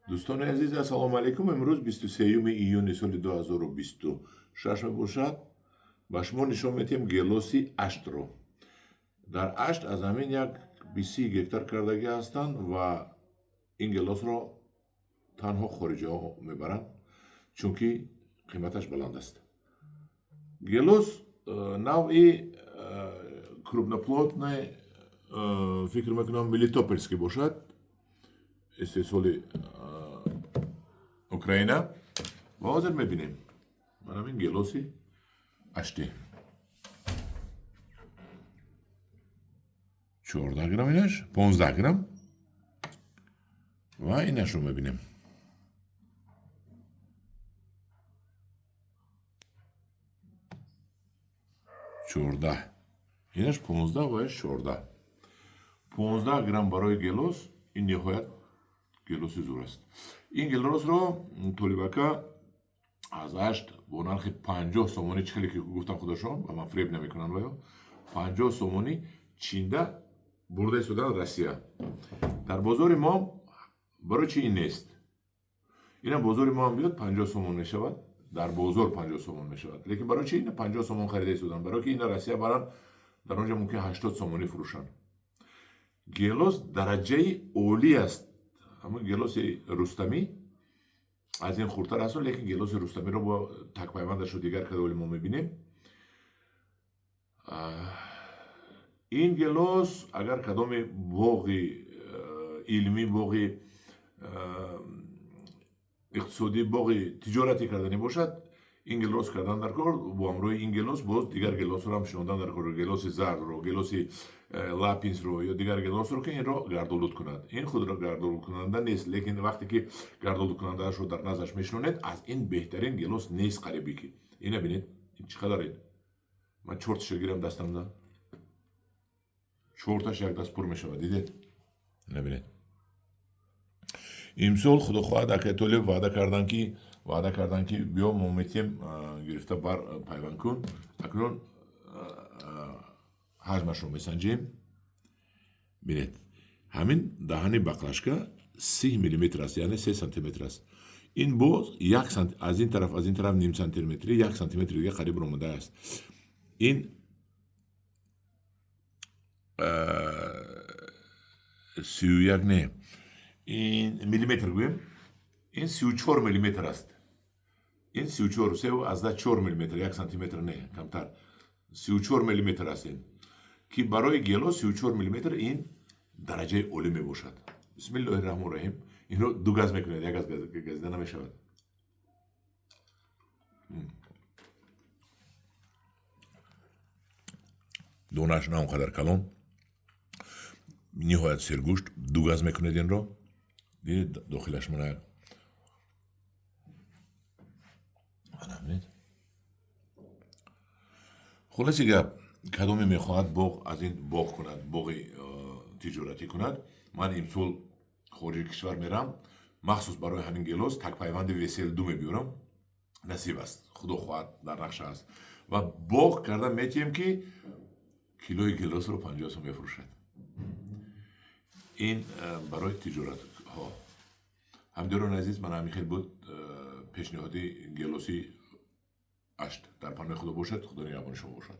Дӯстони азиз, ассалому алайкум. Имрӯз 23 июни соли 2026 мебошад. Ба шумо нишон медиҳем гелоси Аштро. Дар Ашт аз ҳамин як 20 гектар кардагӣ ҳастанд ва ин гелосро танҳо хориҷиҳо мебаранд, чунки қиматаш баланд аст. Гелос навъи крупноплодный, фикр мекунам, мелитопольский бошад, истеҳсоли Украина. Ва ҳозир мебинем, ман ҳамин гелоси Аштӣ, 14 грамм, инаш 15 грамм ва инашро мебинем. 14, инаш 15 ва 14, 15 грамм. Барои гелос ин ниҳоят гелоси зур аст. Ин гелосро Толибака аз Ашт бо нархи 50 сомонӣ, чӣ хеле ки гуфтам, худашон ба ман фиреб намекунанд ва ё 50 сомонӣ чинда бурда истодан Россия. Дар бозори мо барои чи ин нест? Ина бозори мо ҳам биёд, 50 сомон мешавад, дар бозор 50 сомон мешавад. Лекин барои чи ина 50 сомон харида истодан? Барои ки ина Россия баранд, дар он ҷо мумкин 80 сомонӣ фурӯшанд. Гелос дараҷаи олӣ аст. Ҳамин гелоси Рустамӣ аз ин хурдтар аст, лекин гелоси Рустамиро бо такпайвандашу дигар карда оли мо мебинем. Ин гелос агар кадоми боғи илмӣ, боғи иқтисодӣ, боғи тиҷоратӣ карданӣ бошад, ин гелос кардан дар кор. Бо ҳамроҳи ин гелос боз дигар гелосро ҳам шинондан дар кор, гелоси зардро, гелоси лапинсро ё дигар гелосро, ки инро гардолуд кунад. Ин худро гардолудкунанда нест, лекин вақте ки гардолудкунандаашро дар наздаш мешинонед, аз ин беҳтарин гелос нест қарибе ки. Ина бинед, ин чӣ қадар? Ин ман чорташа гирам дастамда, чорташ як даст пур мешавад. Дидед? Ина бинед. Имсол, худо хоҳад, акай Толиб ваъда карданд, ки биё, мо метиҳем, гирифта бар, пайванд кун. Акнун ҳаҷмашро месанҷем. Бинед, ҳамин даҳани баклажка 30 миллиметр аст, яъне 3 сантиметр аст. Ин боз як аз ин тараф ним сантиметри, 1 сантиметри дига қариб ромадааст. Ин 31 не, ин миллиметр гӯем, ин 34 миллиметр аст. Ин 34, 3,4 миллиметр, 1 сантиметр не, камтар, 34 миллиметр аст. Ин ки барои гелос 34 миллиметр ин дараҷаи олӣ мебошад. Бисмиллоҳи раҳмони раҳим. Инро ду газ мекунед, як газ газида намешавад. Донааш на он қадар калон, ниҳоят сергӯшт. Ду газ мекунед инро. Дидед, дохилаш мана як, ана бинед. Хулоси гап, кадоме мехоҳад боғ аз ин боғ кунад, боғи тиҷоратӣ кунад, ман имсол хориҷи кишвар мерам, махсус барои ҳамин гелос такпайванди весел ду мебиёрам. Насиб аст, худо хоҳад, дар нақша аст ва боғ карда метиҳем, ки килои гелосро 50 сом мефурӯшад. Ин барои тиҷоратҳо. Ҳамдиёрони азиз, ман ҳамин хел буд пешниҳоди гелоси Ашт. Дар паноҳи Худо бошад, Худо нигаҳбони шумо бошад.